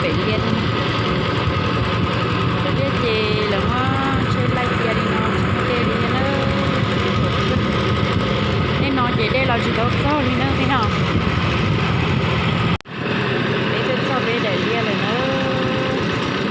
Liaj, liaj ces lawv muab tsheb laij cia li no, tsheb cia li na. Tej no ces dej los tsis tau txog li na, tej no. Peb twb txog peb daim liaj lawm na.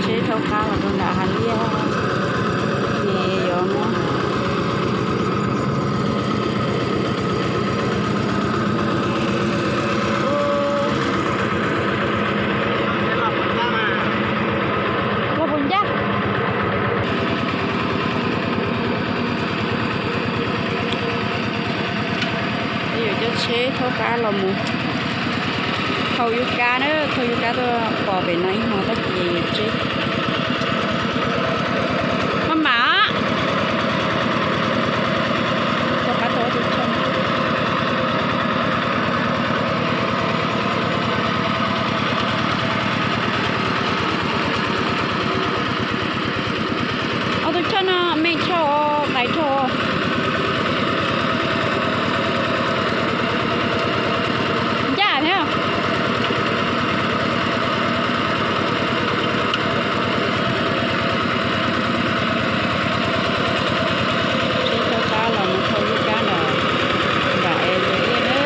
Tsheb rov qab los rau nram hav liaj ces yuav muab los puas ncaj. Yuav coj tsheb thauj qab los mus thauj yub kab na, thauj yub kab tuaj pov pem no ib hmos tag ces tseb. Maj mam, thauj qab thauj ob tug choj. Ob tug choj no me choj, dais choj. Ncaj thiab. Tsheb thauj qab los mus thauj yub kab nram, nram es liaj na.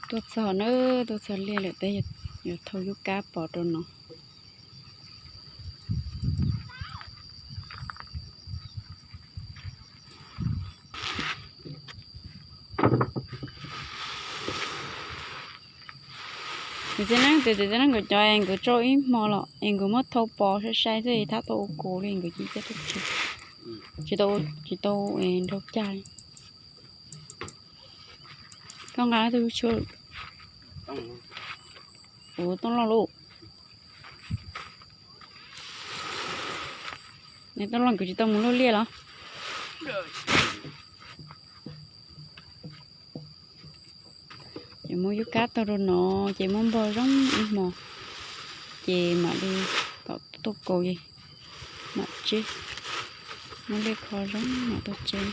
Tuaj txog na, tuaj txog liaj lawm peb yuav thauj yub kab pov rau no. Tus txiv neeb, tus txiv neeb nkawd cov es nkawd tso ib hmo los es nkawd muab thau pov sai sai xwb, thab tau ua kus li, nkawd cia li coj tuaj tsev. Tsis tau, tsis tau nrau cag li. Koj nqa tus tshuaj. Ua tooj loj lauj. Tooj loj nkawd tsis tau mus luaj liaj los? Ces muab yub kab tau rau no, ces muab npog zoo ib hmo, ces mam li kom tuaj kaus, mam tseb. Muab liaj kho zoo mam tuaj tseb.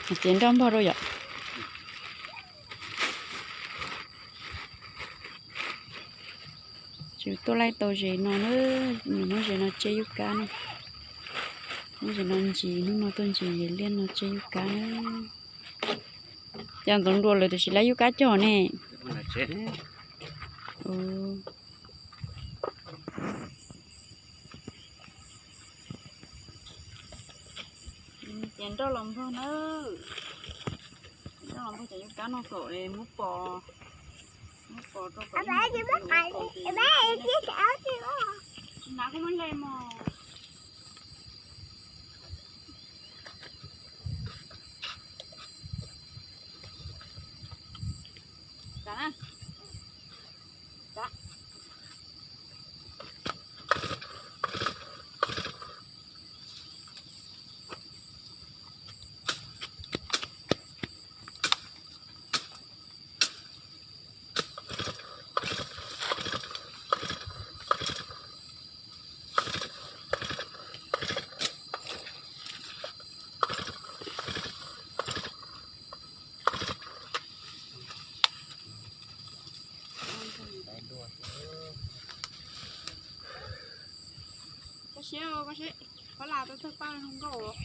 Ces nroj npog rau yom. Tsis tuaj laij tau zes no na, nws muab zes no tseb yub kab na. Muab zes no ntsis, hnub no tuaj ntsis zes liaj no tseb yub kab na. Cas ntxoov dua lawm tiam sis lawv yub kab cog ne. Ces nroj los npog na, nroj los npog ces yub kab no kom muab pov, muab pov rau kom ib hmos, tsis hnav koj muab hle mog. Qhov las tau tawg paj zoo nkauj.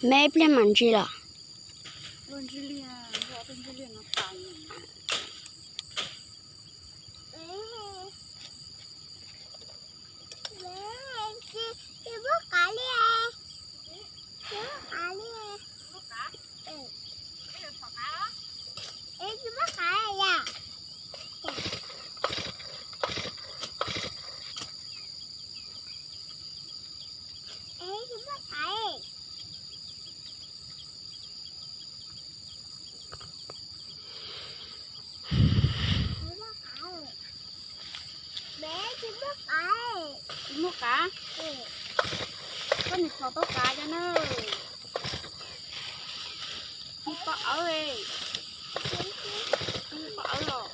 Me ib pliag mam ntsis los. Tsis muaj qav. Koj nim txhos tau qav cov na. Mus pom awv, mus pom awv los.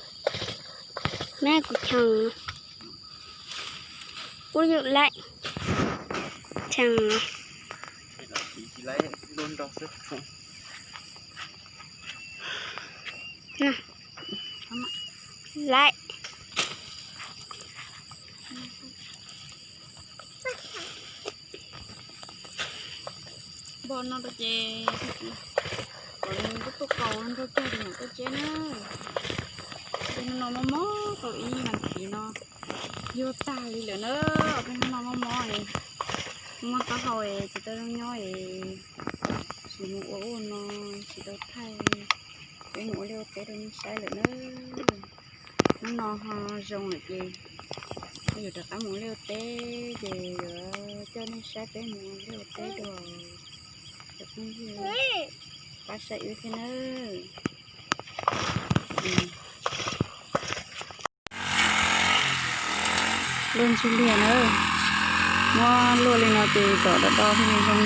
Neb kuv cheem, kuv yug laim cheem. Laim. Npog no rau ces kom nws tuaj kaus nrog kiag tus nyuam tuaj tseb na. Peb hnub no mob mob tau ib vas thiv no yuag tag li lawm na. Peb hnub no mob mob es, mob taub hau es tsis tau zoo nyob es, tsis mus ua ub no, tsis tau thaij. Peb mus ua liaj ua teb rau nej saib lawm na. Hnub no ho zoo lawm ces yuav rov qab mus ua liaj ua teb ces yuav coj nej saib peb mus ua liaj ua teb dua. Cov phooj ywg pab saib wb thiab nawb. Luaj ntxwg liag na, muab luaj li no ces kom do do thiaj li zoo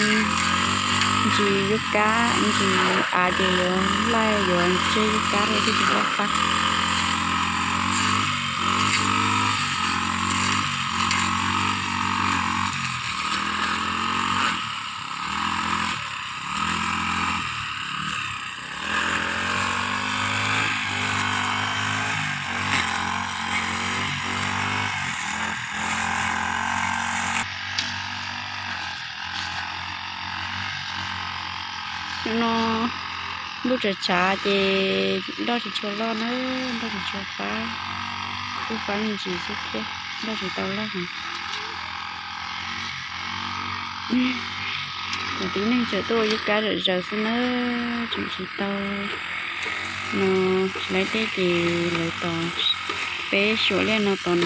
ntsis yub kab, ntsis av ces yuav laij yuav tseb yub kab rau thiaj tsis loj qab. Nim no ntuj tsav tshav ces nroj tsis tshua loj na, nroj tsis tshua fab, kuj fab me ntsis xwb thiab, nroj tsis tau loj heev. Cov tib neeg tseem tuaj ua yub kab zom zaws xwb na, tseem tsis tau no, lawv tej ces lawv tos peb suam liaj no tos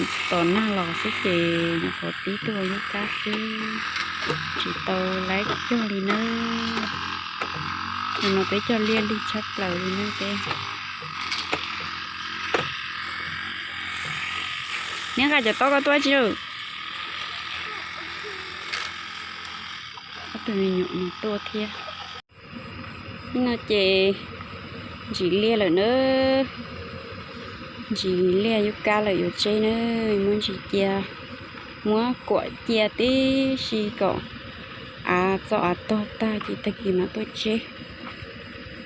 nag los xwb ces nyuam qhuav pib tuaj ua yub kab xwb, tsis tau laib cog li nawb. Nim no peb cog liaj lig tshaj plaws li na peb. Neb nqa cov tob koj tuaj tsi? Ob tug me nyuam no tuaj thiab. Nim no ces ntsis liaj lawm na, ntsis liaj yub kab lawm yuav tseb na, muab ntsis cia, muab kuam cia tib si kom av txo av tog tag ces tag kis mam tuaj tseb.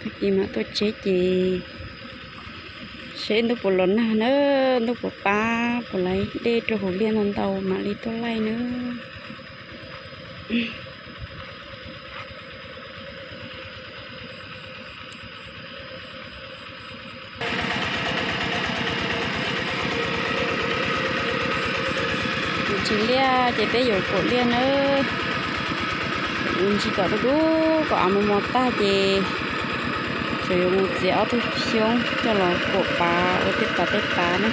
Tag kis mam tuaj tseb ces seb ntuj puas los nag na, ntuj puas pab puas laib dej rau hauv liaj ntau ntau mam li tuaj laij na. Ntsis liaj ces peb yuav kuam liaj nawb. Ntsis kom dub dub kom av mos mos tag ces tseem yuav mus txiav ob tug xyoob coj los kuam pav ua tej pav tej pav na.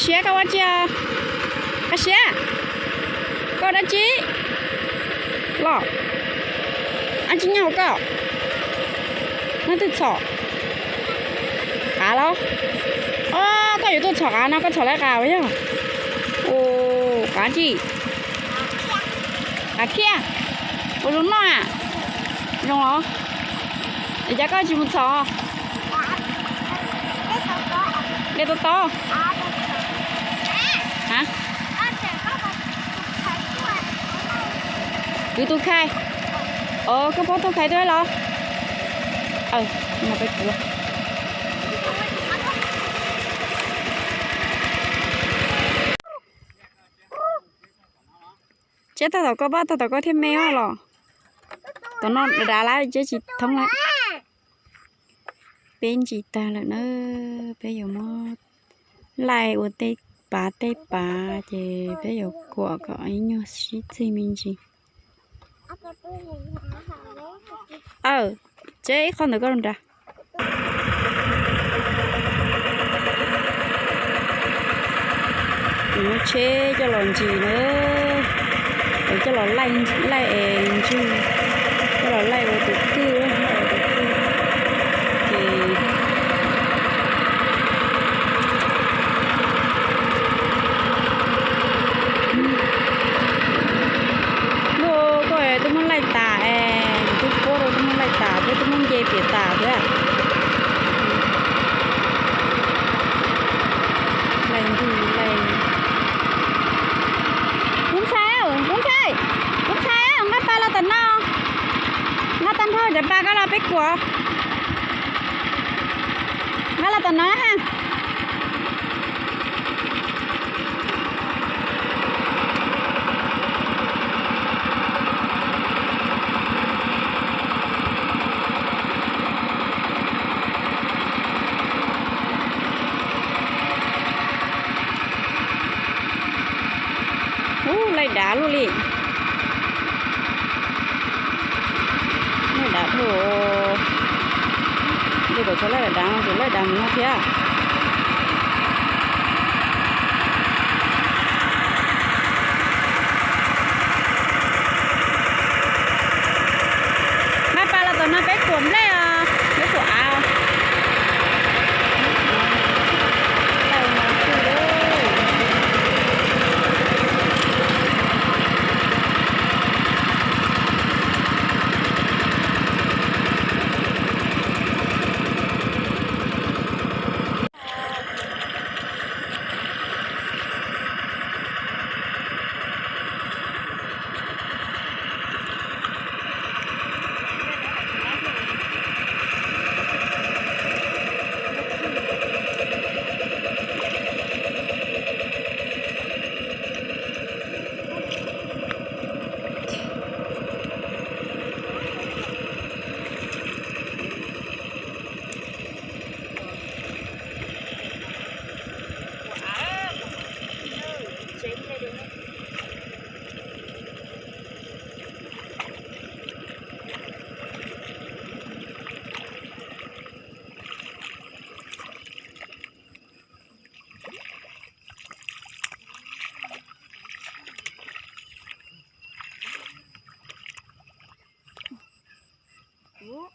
Siab koj ua tsi os? Koj siab? Koj dab tsi los? Ab tsi nyob hauv koj? Nyob twg txhom? Qav los? Os, koj yuav tuaj txhom qav no, koj txhom lawv qav uas yog? Ua qav tsi? Qav thiaj? Ua zoo noj a? Zoo os. Es cas koj tsis mus txhom? Dej tau tau. Kwv tus khai. Os, koj pab tus khai tuaj los? Aw, no peb kwv. Tseb tag tom koj pab, tag tom koj thiaj me os los. Tom no dav lawm, tseb tsis thoob lawm. Peb ntsis tag lawm na, peb yuav muab laij ua tej pav tej pav ces peb yuav kuam kom ib nyuag sib txig me ntsis. Aw, tseb ib qho ntawm koj lub nrad. Kuv muab tsheb coj los ntsis na, kuv coj los laij, laij es ntswg, coj los laij ua tus kwj, laij ua tus kwj. Ces Ntuj, koj twb muab laij tas es, kuv twb puab rau twb muab laij tas thiab, twb muab nce piam tas thiab. Laij ntuj laij. Kuv ntxhais, kuv ntxhais, kuv ntxhais, nqa pas los tom no. Nqa tag nrho cov pas ko los peb kuam. Nqa los tom no ha. Ub, laij dav luaj li. Laij dav dhau. Nce kom txog laij dav dav no, txog laij dav mus no thiab. Nqa pas los tom no peb kuam nplej os, peb kuam av. Ub,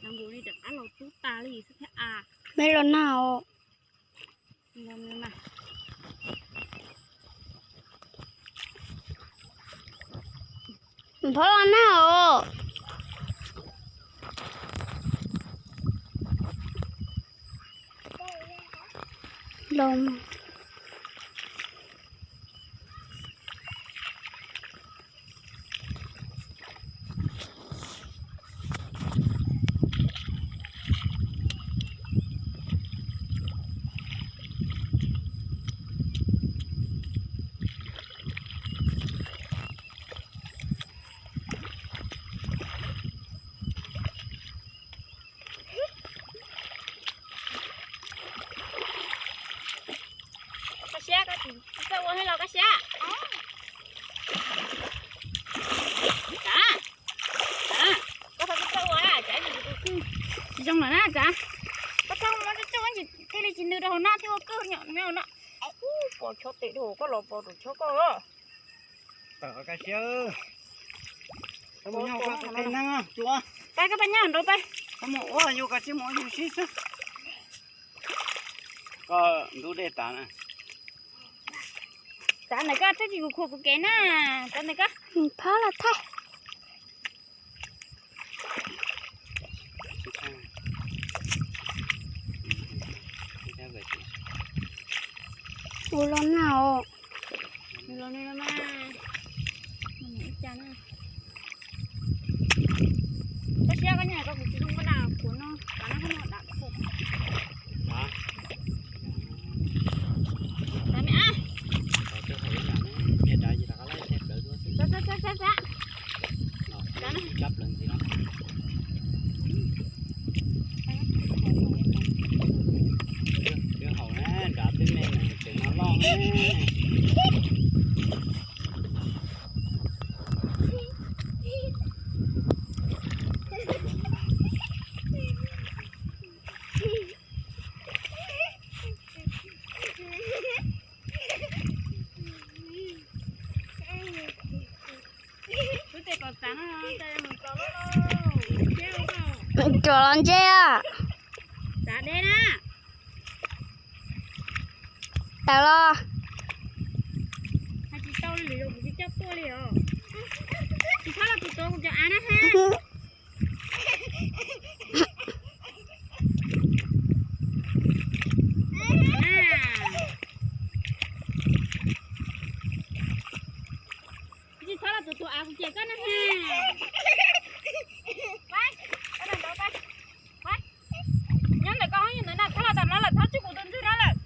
no nkaus li rov qab los tub tas li xwb thiab a. Meb los nag os. Nphob los nag os. Los. Koj siab, koj tsis txawj ua thiab los koj siab? Tsav, tsav, koj txhob txawj ua, tsav, tsis zoo lawm na tsav. Koj txhob muab tsuj tsuj thiaj li tsis nws rau hauv no thiab ua kwj nyom nyob hauv no. Pom chob tes dhau, koj los pom tus chob koj. Tawm ka siab. Koj mus nyob koj qe neeg tsuav. Pab koj pab nyob nraud pab. Koj mus ua yus koj tsis mus ua yus sib xwb. Koj ntub dej tas na. Txav ntawm koj, txhob tsis kuv khuam kuv kev na. Txav ntawm koj. Phab los thaij. Ua los na os. Ua los na mas. Ib ca na. Koj siab koj nyob koj kuv tsis zoo koj na, kuv no, kuv no koj no dam khuam. Txav me ab. Txav, txav, txav. Nrad twb me tseem no loj. Cov los ntse. Txav dej na. Tawm los. Hais tsis tau li, kuv tsis coj tuaj li os. Tsis txhob los tus tuav kuv cov av na ha. Tsis txhob los tus tuav av kuv cem koj na ha. Nyob ntawm koj hoob yus ntawd na, txhob los tom no lawm, txhob tsuj kuv tus ntsuj no lawm.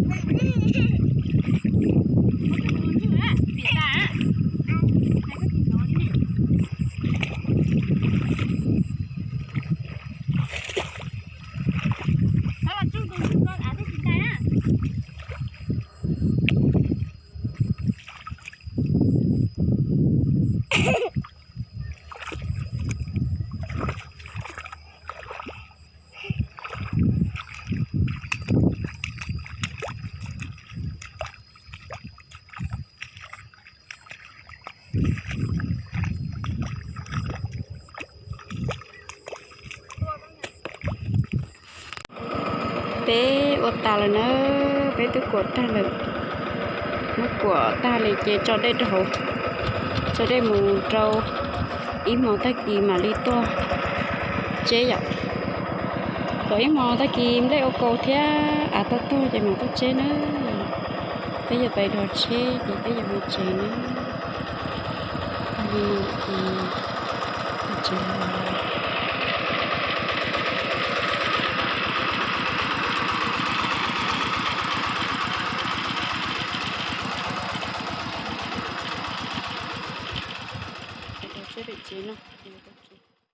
Txhob tsuj kuv tus ntsuj na, pim tas. Txhob los tsuj tus ntsuj koj av thiaj tsis ntais na. Peb ua tas lawm na, peb twb kuam tag lawm. Muab kuam tag li ces tso dej rau hauv, tso dej mus rau ib hmos tag kis mam li tuaj tseb yom. Kom ib hmos tag kis nplej ua kaus thiab av toj tog ces mam tuaj tseb na. Peb yuav pais dog tsheb ces peb yuav mus tsev na. Li no ces tsev.